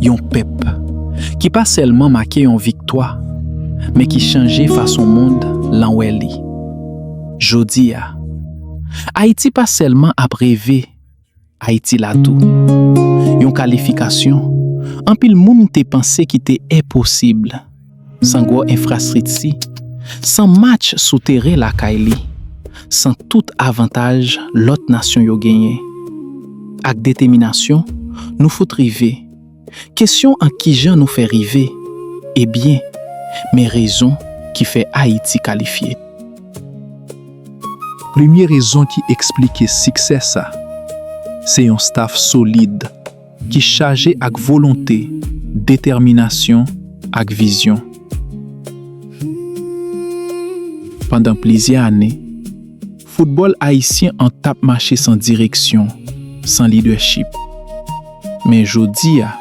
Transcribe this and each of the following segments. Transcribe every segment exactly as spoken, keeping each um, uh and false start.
yon pèp ki pa sèlman make yon viktwa, men ki chanje fason mond lan wè li. Jodi a, Ayiti pa sèlman ap reve, Ayiti la tou. Yon kalifikasyon anpil moun te panse ki te enposib, san gwo enfrastrikti, san match sou teren lakay li, san tout avantaj lòt nasyon yo genyen. Ak detèminasyon, nou fout rive. Kesyon an kijan nou fè rive, ebyen, men rezon ki fè Ayiti kalifye. Premye rezon ki eksplike siksè sa, se yon staf solid ki chaje ak volonte, detèminasyon ak vizyon. Pandan plizyè ane, foutbòl ayisyen an t ap mache san direksyon, san lidèchip. Men jodi a,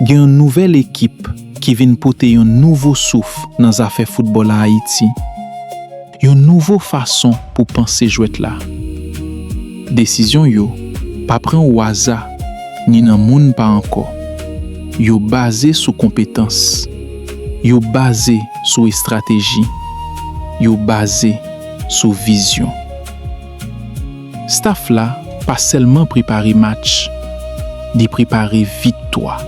gen yon nouvèl ekip ki vin pote yon nouvo souf nan zafè foutbòl Ayiti. Yon nouvo fason pou panse jwèt la. Desizyon yo pa pran owaza ni nan moun pa ankò. Yo baze sou konpetans. Yo baze sou estrateji. Yo baze sou vizyon. Staf la pa sèlman prepare match, li prepare viktwa.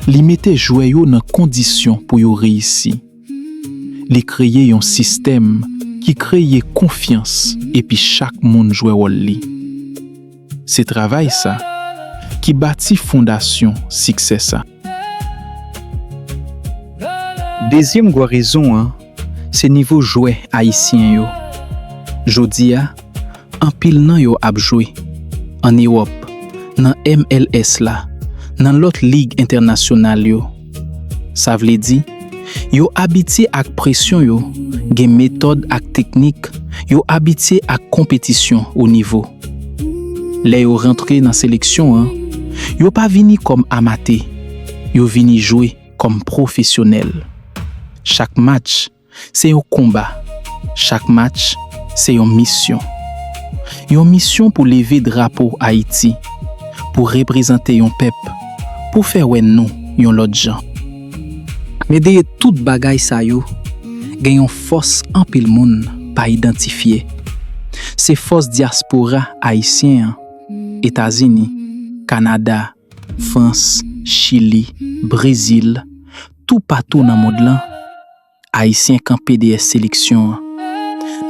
Li mete jwè yo nan kondisyon pou yo reyisi. Li kreye yon sistèm ki kreye konfyans epi chak moun jwe wòl li. Se travay sa ki bati fondasyon siksè sa. Dezyèm gwo rezon an, se nivo jwè ayisyen yo. Jodi a, anpil nan yo ap jwe ann Ewòp, nan M L S la, nan lòt lig entènasyonal yo. Sa vle di, yo abitye ak presyon yo, gen metòd ak teknik, yo abitye ak konpetisyon wo nivo. Lè yo rantre nan seleksyon an, yo pa vini kòm amatè, yo vini jwe kòm pwofesyonèl. Chak match se yon konba. Chak match se yon misyon. Yon misyon pou leve drapo Ayiti, pou reprezante yon pèp, pou fè wè nou yon lòt jan. Men dèyè tout bagay sa yo, gen yon fòs anpil moun pa idantifye. Se fòs dyaspora ayisyen an, Etazini, Kanada, Frans, Chili, Brezil, toupatou nan mond lan, Ayisyen kanpe dèyè seleksyon an.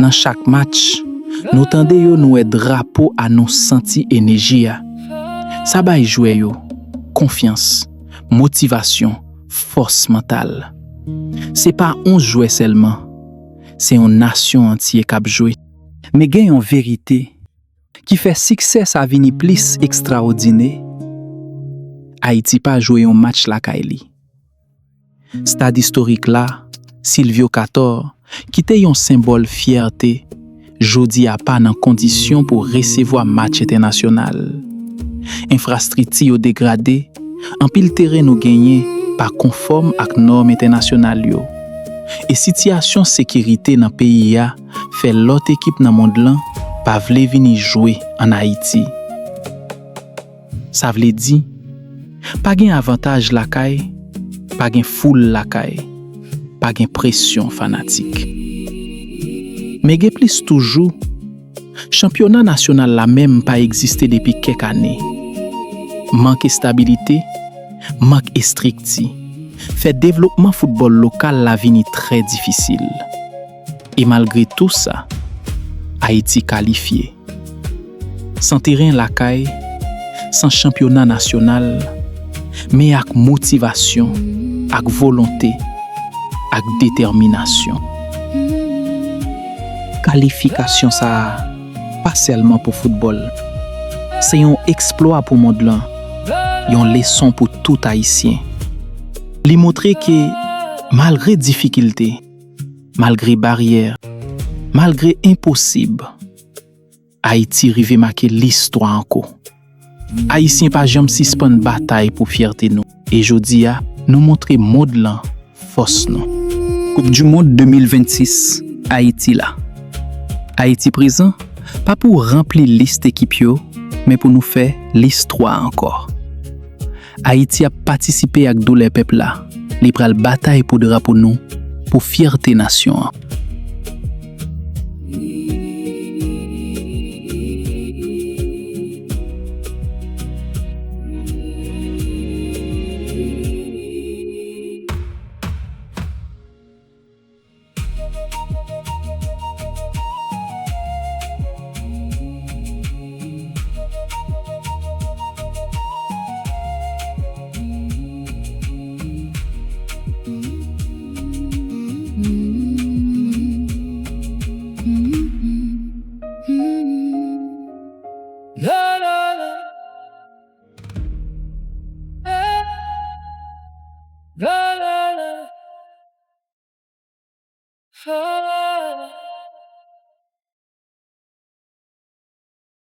Nan chak match, nou tande yo, nou wè drapo a, nou santi eneji a. Sa bay jwè yo konfyans, motivasyon, fòs mantal. Se pa onz jwè sèlman, se yon nasyon antye k ap jwe. Men gen yon verite ki fè siksè sa vini plis ekstraòdinè. Ayiti pa jwe yon match lakay li. Stad istorik la, Sylvio Cator, ki te yon senbòl fyète, jodi a pa nan kondisyon pou resevwa match entènasyonal. Enfrastrikti yo degrade, anpil teren nou genyen pa konfòm ak nòm entènasyonal yo. E sitiyasyon sekirite nan peyi a fè lòt ekip nan mond lan pa vle vini jwe ann Ayiti. Sa vle di, pa gen avantaj lakay, pa gen foul lakay, pa gen presyon fanatik. Men gen plis toujou, chanpyona nasyonal la menm pa egziste depi kèk ane. Mank estabilite, mank estrikti, fè devlopman foutbòl lokal la vini trè difisil. E malgre tou sa, Ayiti kalifye. San teren lakay, san chanpyona nasyonal, men ak motivasyon, ak volonte, ak detèminasyon. Kalifikasyon sa a pa sèlman pou foutbòl. Se yon eksplwa pou mond lan, yon leson pou tout Ayisyen. Li montre ke malgre difikilte, malgre baryè, malgre enposib, Ayiti rive make listwa ankò. Ayisyen pa janm sispann batay pou fyète nou. E jodi a, nou montre mond lan fòs nou. Koup di mond de mil vennsis, Ayiti la. Ayiti prezan, pa pou ranpli lis ekip yo, men pou nou fè listwa ankò. Ayiti ap patisipe ak doulè pèp la. Li pral batay pou drapo nou, pou fyète nasyon an.